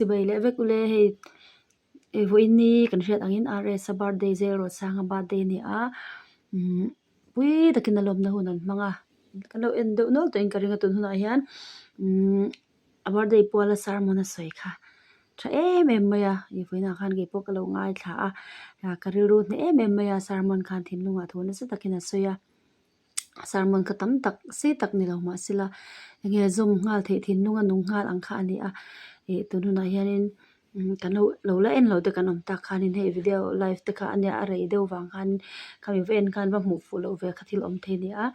Chibai leh vek ule hei vawiin ni kan hriat angin RS a birthday zel rawh sanga birthday a ni a umm pui takin a lawmna hun an hmang a kan lo en deuh nual tawhin ka ring a tun hunah hian umm a birthday puala sermon a sawi kha tha em em mai a ih vawiinah khan kei pawh ka lo ngaithla a ka rilru hneh em em mai a sermon khan thinlungah thu nasa takin a sawi a. Sermon kha tam tak sei tak ni lo mah sela enge zawm nghal theih thinlung a nung nghal ang kha a ni a ih tun hunah hianin kan lo lo la en lo te kan awm tak khanin hei video live te kha a nia a rei deuh vang khan khami va en khan va hmuh fuh loh ve kha thil awm thei a ni a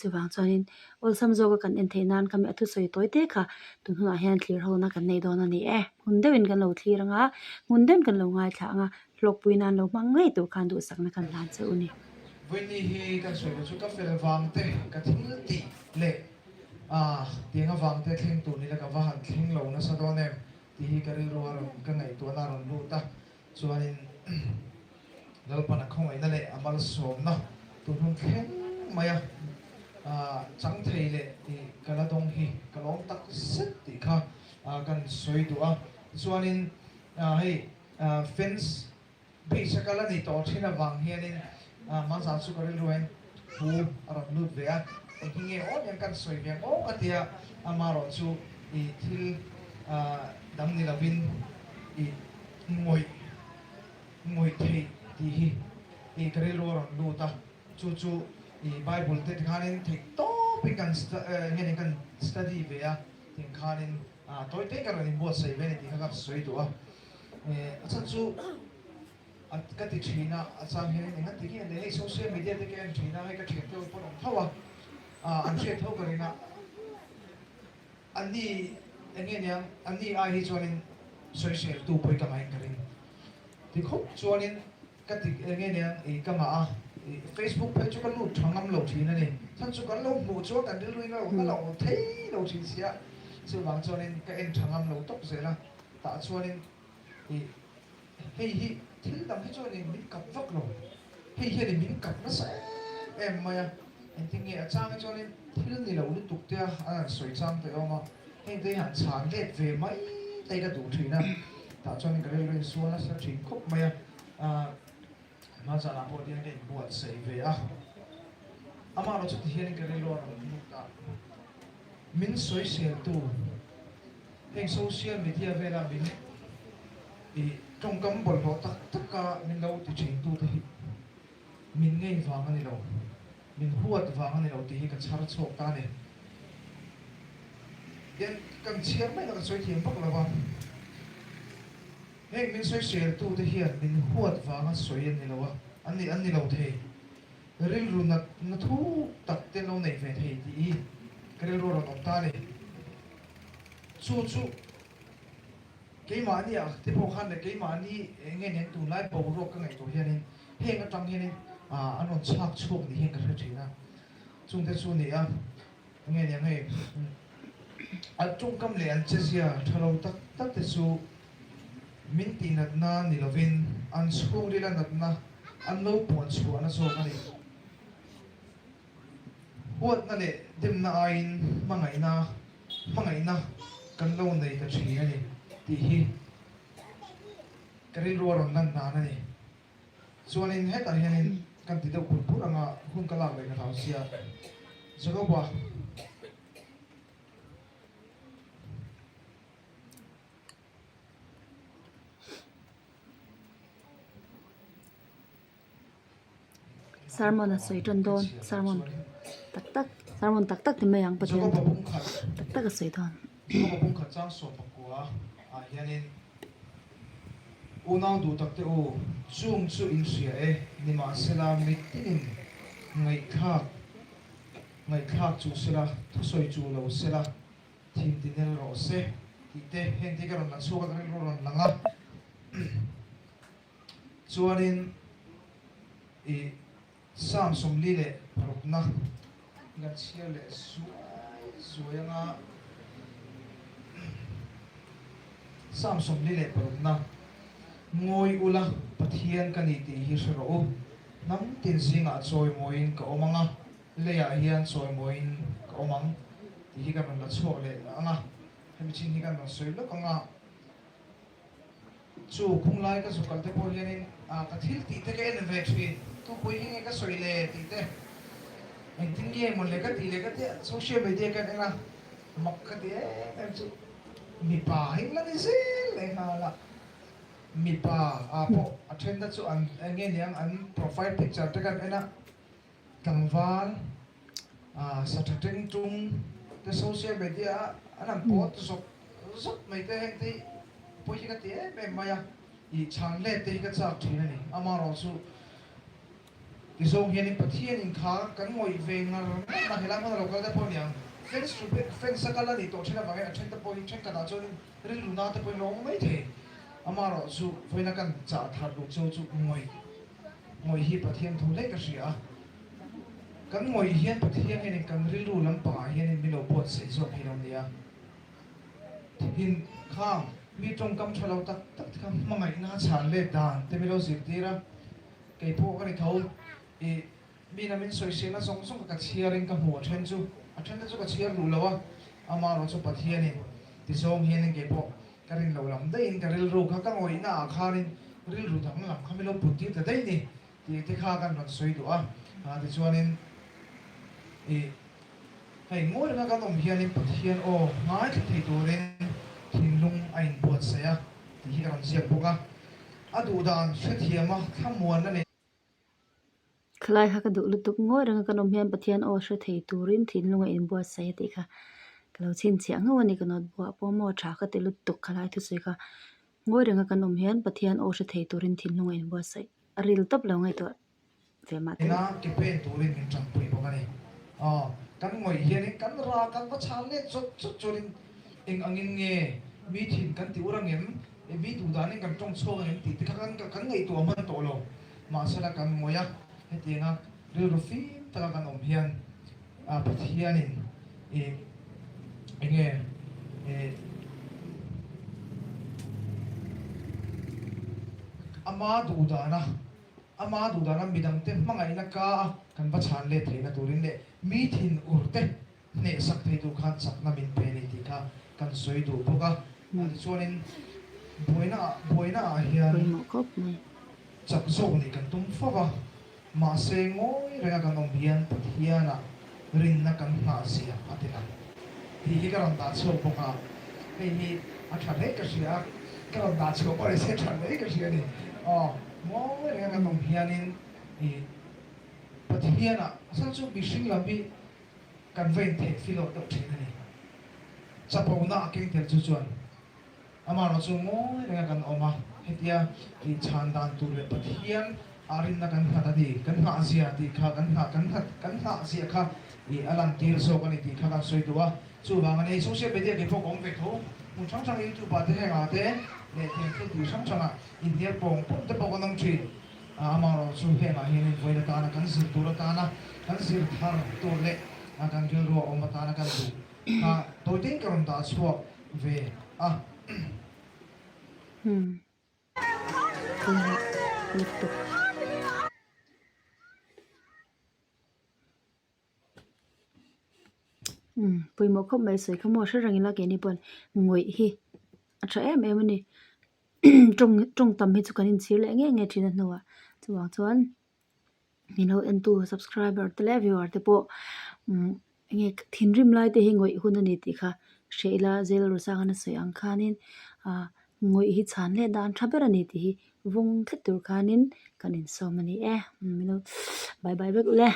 chuvang chuanin awlsam zawka kan en theih nan khami a thusawi tawi te kha tun hunah hian thlir ho na kan nei dawn a ni e hmun deuhin kan lo thlir ang a hmun deuhin kan lo ngaithla ang a hlawkpui nan lo hmang ngei tur khan duhsakna kan hlan che u ni. Vawiini hi kan sawi lo chu ka fel vang te, ka thil tih leh tiang avang te thleng tur nila ka va han thleng lo nasa dawn em tih hi ka rilru a rawn ka ngaihtuahna a rawn lut a. Chuanin Lalpan a khawngaihna leh a malsawmna tun hun thleng mai a chang thei leh tih ka la dawng hi ka lawm tak zet tih kha kan sawi duh a. Tichuanin hei Fence base a kal a ni tawh thin avang hianin hmanzan chu ka rilru hian thu a rawn lut ve a, eng hi nge aw niang kan sawi ve ang aw ka tia, amaherawh chu i thil dang ni lovin i ngawih ngawih theih tih hi i ka rilru a rawn lut a, chu chu i Bible te tikhanin theih tawpin kan nge ni kan study ve a, tiangkhanin tawi te ka rawn inbuatsaih ve a ni tih kha ka sawi duh a. A chhan chu ka ti thin a, a chang hian eng ti nge le hei social media te ka en thin a, hei ka thian te ho pawn awm tho a, an hriat tho ka ring a, anni eng nge niang anni ai hi chuanin sawisel tu pawh hi ka ngaih ka ring ti khawp chuanin ka ti eng nge niang i ka ngah a, Facebook phei chu ka lut tha ngam lo thin a ni, chhan chu kan lo hmuh chuan kan rilru in a lo na lo thei lo thin sia, chuvang chuanin ka en tha ngam lo tawp zel a. Tah chuanin ih hei hi thil dang hi chuanin min kap vak lo, hei hianin min kap nasa em em mai a, engtin nge a chang hi chuanin thil ni lo lutuk te a an han sawi chang te awm a, heng te hi han chhan let ve mai te hi ka duh thin a, tah chuanin ka rilru in sual nasa thin khawp mai a, ah hmanzanah pawh tihian ka inbuatsaih ve a, amaherawh chu tihianin ka rilru a rawn lut a, min sawiseltu. Heng social media vela min ih tawngkam bawlhhlawh tak taka min lo ti thin tute hi min ngei vang a ni lo, min huat vang a ni lo tih hi ka chhar chhuak ta a ni. Tian kan chhiar mai lo ka sawi thiam vak lo va, heng min sawisel tute hian min huat vanga sawi an ni lo a, an ni an ni lo thei. Rilru nat na thuk tak te an lo nei ve thei tih hi ka rilru a rawn awm ta a ni. Chu chu keimahni ah te pawh khan leh keimahni eng nge nen tunlai boruak ka ngaihtuah hianin heng atang hianin an rawn chhak chhuak ni hian ka hre thin a, chungte chu ni a eng nge niang hei an tawngkam leh an chezia tha lo tak tak te chu min tih natna ni lovin an chhungrila natna an lo puan chhuahna zawk a ni. Huatna leh demna aiin hmangaihna hmangaihna kan lo nei ta thin a ni tih hi ka rilru a rawn lan dan a ni. Chuanin hetah hianin kan ti deuh pur pur anga hun ka lak leh ka hlau sia. Jakoba. Sermon a sawi tan dawn sermon tak tak sermon tak tak ti mai ang Pathian thu tak tak a sawi dawn. Jakoba bungkhat chang sawm pakua ah hianin Unau duh tak te u, chung chu in hria e, nimahsela mitinin ngaihthlak ngaihthlak chu sela, thusawi chu lo sela, thim ti nel rawh se tih te heng te hi ka rawn la chhuak a, ka rilru a rawn lang a. Chuanin ih Psalm 46na kan chhiar leh zuai zuai anga Psalm 46na Ngawi ula Pathian ka ni tih hi hre rawh u, hnam tin zingah chawimawiin ka awm anga, leiah hian chawimawiin ka awm ang tih hi kan rawn la chhuak leh anga, hemi chin hi kan rawn sawi lawk anga. Chu khunglai ka zu kal te pawh hianin ka thil tih te ka en ve thin, tu pawh hi nge ka sawi le tih te, engtin nge mawn le ka tih le ka tia social media ka en a, mak ka ti em em chu mipa hi la ni zel leh nghal a, mipa ah pawh a then te chu an eng nge niang an profile picture te kan en a, tlangval sa tha teng tung te social media a an han post zawk zawk mai te heng te hi pawi hi ka ti em em mai a, ih chhan let te hi ka chak thin a ni. Amaherawhchu tizawng hianin Pathian inkha kan ngawih ve ngar ngar a, helai hmuna lo kal te pawh a ni ang, fans thu fans a kal a nih tawh thin avangin a then te pawh hi thenkhatah chuanin rilru na te pawhin lo awm mai thei. Amaherawhchu vawiina kan chah thar duh chu chu ngawih. Ngawih hi Pathian thu hle ka hria a, kan ngawih hian Pathian hianin kan rilru lampangah hianin min lo buatsaih zawk hi lo nia. Thin khang mi tawngkam tha lo tak tak te kha hmangaihna a chhan let dan te min lo zirtir a, kei pawh ka ni tho i mi na min sawiselna zawng zawng kha ka chhiarin ka hmu a then chu a then te chu ka chhiar duh lo a, amaherawh chu Pathianin tizawng hianin kei pawh Ka rin lo lam daihin ka rilru kha ka ngawihna ah khanin rilru danglam kha min lo put tir ta daih ni tih te kha kan rawn sawi duh a, tichuanin ih hei ngawi renga kan awm hianin Pathian aw ngaithla thei turin thinlung a inbuatsaih a tih hi ka rawn ziak bawk a, a duhdan hrethiama thlamuanna nei. Khalai kha ka duh lutuk ngawi reng a kan awm hian Pathian aw hre thei turin thinlung a inbuatsaih a tih kha ka lo chhinchhiah ngauh a ni ka notebook ah pawh maw tha ka ti lutuk khalai thusawi kha ngawi reng a kan awm hian Pathian aw hre thei turin thinlung a inbuatsaih a ril tawp lo ngaihtuah ve mah Ina ke pen turin min tanpui bawk a ni. Aw, kan ngawih hianin kan ra kan va chhan let zawt zawt chuanin eng angin nge mi thin kan ti ur angem, mi duh danin kan tawng chhuak angem tih te kha kan ngaihtuah hman tawh lo. Mahsela kan ngawih a, hetianga rilru fim taka kan awm hian Pathianin ih enge ih ama duh dana ama duh dana midangte hmangaihna ka a kan va chhan let theihna turin leh mi thin urte hnehsak thei tur khan chakna min pe a ni tih kha kan sawi duh bawk a. Tichuanin buaina ah buaina ah hian chak zawk nih kan tum fo va, mahse ngawi renga kan awm hian Pathianah rinna kan nghah zia a ti lang tih hi ka rawn dah chhuak bawk a, hei hi a tha hle ka hria a, ka rawn dah chhuah pawh ni se tha hle ka hria a ni. Aw, ngawi renga kan awm hianin ih Pathianah a chhan chu mihring lam hi Kan va intheih fil awk deuh thin a ni. Chapona a keng tel chu chuan amaherawh chu ngawi renga kan awm a, hetia i chhan dan tur leh Pathian ah rinna kan nghat a ni, kan nghah zia tih kha kan nghah kan nghat kan nghah zia kha i a lantir zawk a ni tih kha kan sawi duh a. Chuvang a ni, social media kei pawh ka awm ve tho, hmun hrang hrang YouTube ah te heng ah te leh theng thil tih hrang hrang ah inhnial pawng pawng te pawh kan awm thin. Amaherawh chu hengah hianin vawiin atana kan zir tur atana kan zir thar tur leh kan rilru a awm atana kan duh kha tawitein ka rawn dah chhuak ve a. Umm pawimawh khawp mai sawi kha maw hre reng ila keini pawhin ngawih hi a tha em em a ni tawng tawng tam hi chu kan inchhir leh ngei ngei thin a hnuah chuvang chuan min lo entu subscriber te leh viewer te pawh umm enge thinrim lai te hi ngawih hun a ni tih kha hre ila zel rosanga na sawi ang khanin ah ngawih hi chhan leh dan tha ber a ni tih hi vawng tlat tur khanin kan insawm a ni e umm min lo bye bye vek ule.